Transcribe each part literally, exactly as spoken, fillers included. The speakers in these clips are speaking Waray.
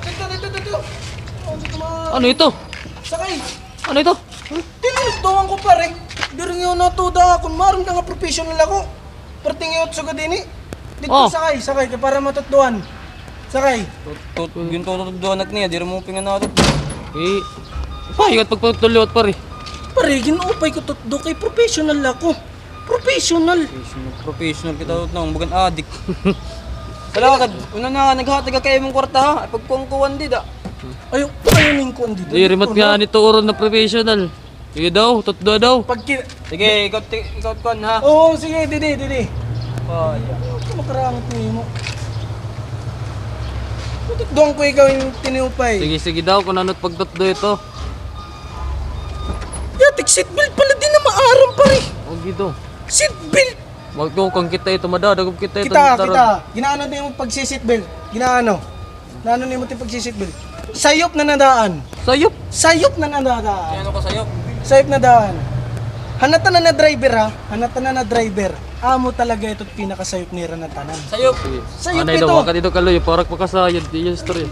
Dito, dito, dito. Ano ito? Sakay. Ano ito? Tinutdoan ko, pare. Diri nga natuda ako. Maaram ka nga professional ako. Perting iyot sugad ini. Dito, sakay, sakay, kay para matutdoan. Sakay. Tut-, tut-, gintututuan ak niya, diri mo pinganatod. Eh, pa, ingat pagpatutuliwat, pare. Pare, gin-upay ko tutdo kay professional ako. Professional. Professional, professional kita, tut, na, bagan adik. Kala ka, una na, naghatag ka kay imong kwarta, ha? Ay, pagkuwang-kuwan di, da. Ayaw, ayaw ning kuwan di, da. Diri mat nga, ano, nito, uron na professional. Sige daw, tutdo daw. Pag ki- Sige, ikot, ti-, ikot kon, ha? Oo, sige, didi, didi. Oh, yeah. Ano ka makarangot nimo? Tutdoan ko ikaw yung tinupay. Sige, sige daw, kung ano't pagtutdo ito. Yatik, seatbelt pala din na maaram, pare. O, gito. Seatbelt. Magtukang kita ito, madadagop kita ito. Kita, kita. Ginaano na yung pagsi-seatbelt? Ginaano? Naano nimo ti pagsi-seatbelt? Sayop na nadaan. Sayop? Sayop na nadaan. Kay ano ka sayop? Sayop na daan. Han ngatanan nga driver, ha? Han ngatanan nga driver. Amo talaga ito pinakasayop nira ngatanan. Sayop. Sayop ito. Anay daw, baka dito kaloy, para pakasayod, di yung story.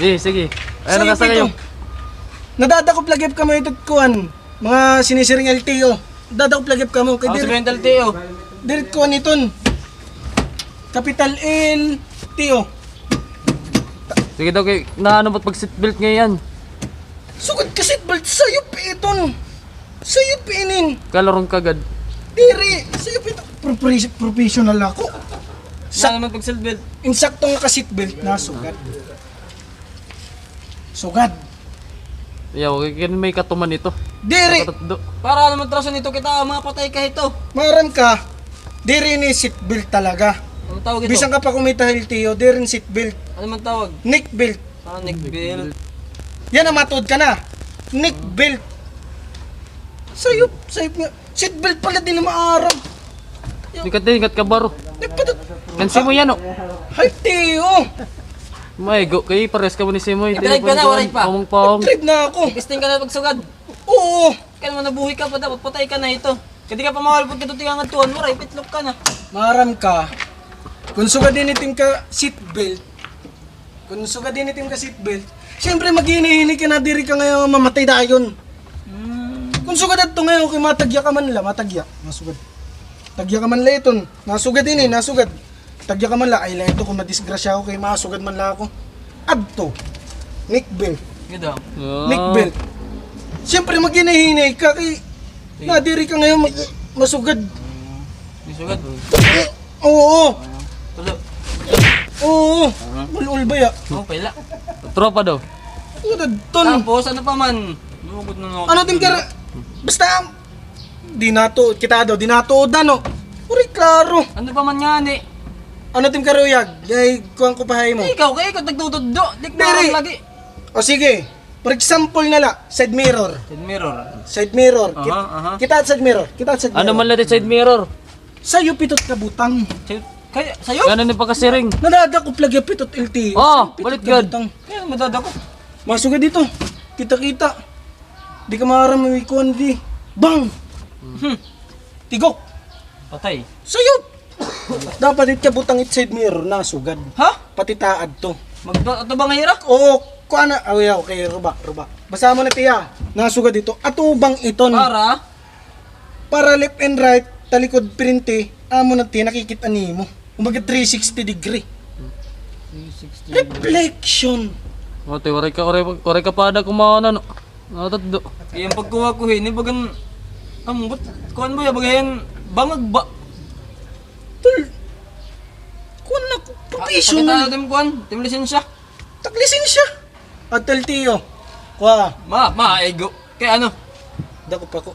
Eh, sige. Ayun, sayop ito. Nadadakop lagi kamo ito, kuan. Mga sinisiring L T O. Dadakop lagi kamo kay diri. L T O. Diri kuan iton. Capital L T O. Sige daw kay, naano ba't pag seatbelt ngay-an? Sugad ka seatbelt, sayop iton. Sayop inin. Kalaron kagad. Diri, sayop ito. Pro-, pro-, professional ako. Sa naman pag seatbelt. Insakto nga ka seatbelt na sugad. Sugad. Yaw, kay may katuman ito. Diri. Nakatutdo. Para naman traso nito kita, mga patay ka ito. Maaram ka, diri ni seatbelt talaga. Ano tawag ito? Bisan ka pa kumita L T O, diri ni seatbelt. Ano man tawag? Neck belt. Ah, neck belt. Yan ang matuod ka na. Neck belt. Sayop, sayop nga. Seatbelt pala din na maaram. Ingat, ingat ka, baro. Nagpatat- Kan Simoy yan, oh. Hay, tiyo. Maigo, kay pares ka mo ni Simoy. Drive ka na, waray pa. Pamong-pamong. Drive na ako. Testing ka na pagsugad. Oo. Kan mo nabuhi ka pa, dapat patay ka na ito. Kadi ka pa mawalpot ka to, tingangadtuan mo, waray, pitlok ka na. Maaram ka. Kung sugad din iting ka seatbelt, Kun sugad ini tim ka seatbelt, siyempre, maghihini-hini ka na diri ka ngayon mamatay dayon. Hmm. Kun sugad adto ngayon, kay matagya ka man la, matagya. Masugad. Tagya ka man la iton. Nasugad ini, nasugad. Tagya ka man la, ay la ito, kun madisgrasya ako, kay masugad man la ako. Adto. Neck belt. Gid, ah. Neck belt. Siyempre, maghihini-hini ka, kay nadiri ka ngayon, mag-, masugad. Hmm. May sugad. Oo. Tulo. Oo. Aha. Ulol ba ya? Oo, pila. Tropa daw. Ano dadton? Tapos, ano pa man? Lugod na ako. Ano tim kar-, basta, di nato, kita daw, di nato, dano. Uri, klaro. Ano pa man nga ni? Ano tim karuyag? Ay, kuwan ko pa hay mo. Ikaw, kay ikaw nagtutudlo. Di ko lagi. O sige. For example na la, side mirror. Side mirror. Side mirror. Aha, aha. Kita side mirror. Kita side mirror. Ano man la side mirror? Sayop ito kabutang. Sayop? Kaya, sayop? Ano ni pagkasiring? Nadadakop lagi ito, L T. Oh, balik gad. Kaya madadakop. Masugad dito. Kita-kita. Di ka maaram, may kuwan di. Bang! Hmm. Tigok. Patay. Sayop! Dapat it kabutang it side mirror, nasugad. Ha? Pati taad to. Magda-, ato ba nga hirak? Oo, kuan na. Ah, okay, ruba, ruba. Basa mo na tiya. Nasugad ito. Atubang iton. Para? Para left and right, talikod, frente, amo na ti nakikita nimo. Kumbaga, three sixty degree. Three sixty degree. Reflection. Ate, waray ka, waray, waray ka pa ada kumaon, ano? Ano, tatdo? Iyang pagkuha ko, hini, bagan, ambot, kuan ba, bagayan, bangag ba? Tol, kuan na, professional. Pakita natin, kuan, tim lisensya. Tag lisensya. At L T O. Kuha. Ma, ma, ego. Kay ano? Dako pa ko.